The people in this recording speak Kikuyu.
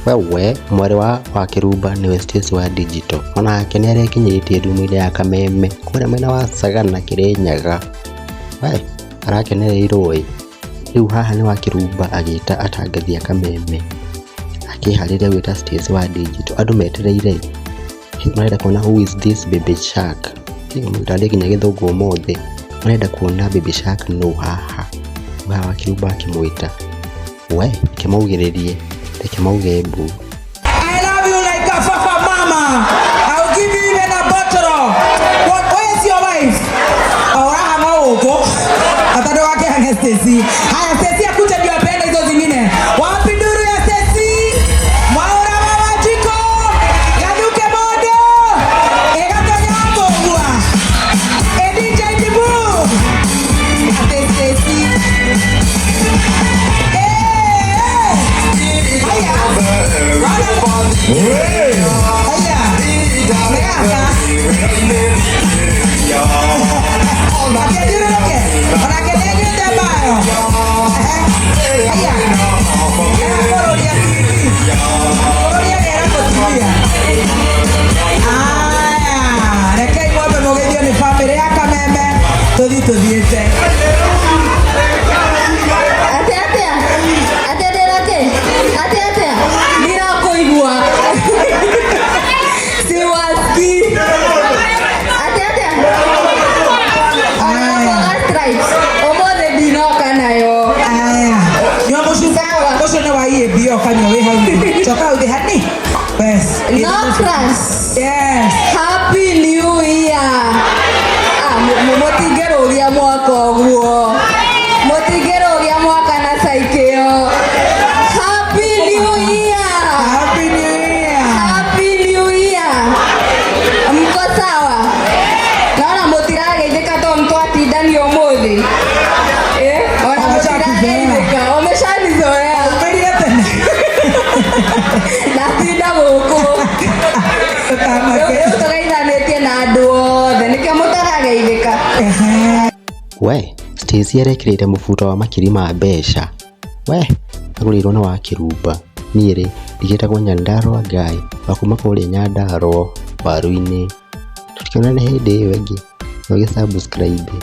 Wewe mwarĩ wa Wakĩrumba nĩwe Stacy wa Digital onake nĩarekinyĩtie rumu-inĩ ya Kameme kũrĩa mwena wa Sagana Kĩrĩnyaga. We arakenereirwo ĩ, rĩu haha nĩ Wakĩrumba agĩta atangathi a Kameme akĩharĩria gwĩta Stacy wa Digital andũ metereire marenda kuona who is this baby shark. Ndarĩ nginya gĩthũngũ ũmũthĩ marenda kuona baby shark nũ haha. Haha Wakĩrumba akĩmwĩta we reke maugĩrĩrie reke mauge mbu. I love you like a papa mama. I'll give you even a bottle. What, where is your wife? Oh, urahang'o gũkũ. Ata ndũgakĩhang'e Stacy. Haya, Stacy akuje ndio apeane hizo zingine. Wapi nduru ya Stacy? Mwaura wa Wanjikũ. Gathuke mondo. Ĩgatonya mbũgua. Ĩ DJ Dibu. Ati Stacy. Eh, eh. Haya. Haya. Nĩ gaka. Akĩthiũrũrũke. Onake nĩanyuĩte mbayo. Ehe. Haya. Era bũrũri TV. Bũrũri agera mũtumia. Aya. Rekei mwambe mũgeithio nĩ bamĩrĩ ya Kameme. Tũthiĩ tũthiĩte. Atĩa atĩa? Atĩa ndĩra kĩ? Atĩa atĩa? Ndirakuigua. Siwasikii. Atĩa atĩa? Ona stripes. Ũmũthĩ ndinoka nayo. Aya. Nyua mũcuba. Sawa. Ũcio nĩ wa EAB kanyua wĩ hau. Coka hau thĩ hani. Yes. No crush. Yes. Happy New Year. Ah, mũtingĩrũgia mwaka ũguo. Mũtingĩrũgia mwaka na caikĩo. Happy New Year. Happy New Year. Happy New Year. Mko sawa? Naona mũtirageithĩka to mtwatindania ũmũthĩ. Eh, ona Wameshakuzoea. mũtirageithĩka. Wameshanizoea. Umĩrire tene. Ndatinda gũkũ. Ndũkamake. Rĩu tũgeithanĩtie na andũ othe nĩkĩo mũtarageithĩka. Ehe. We Stacy arekĩrĩire mũbuto wa makiri ma mbeca. We agũrĩirwo nĩ Wakĩrumba. Niĩ rĩ ndigĩtagwo Nyandarua Guy wa kuma kũrĩa Nyandarua waru-inĩ. Tũtikĩonane hĩndĩ ĩyo ĩngĩ. Ũgĩ subscribe.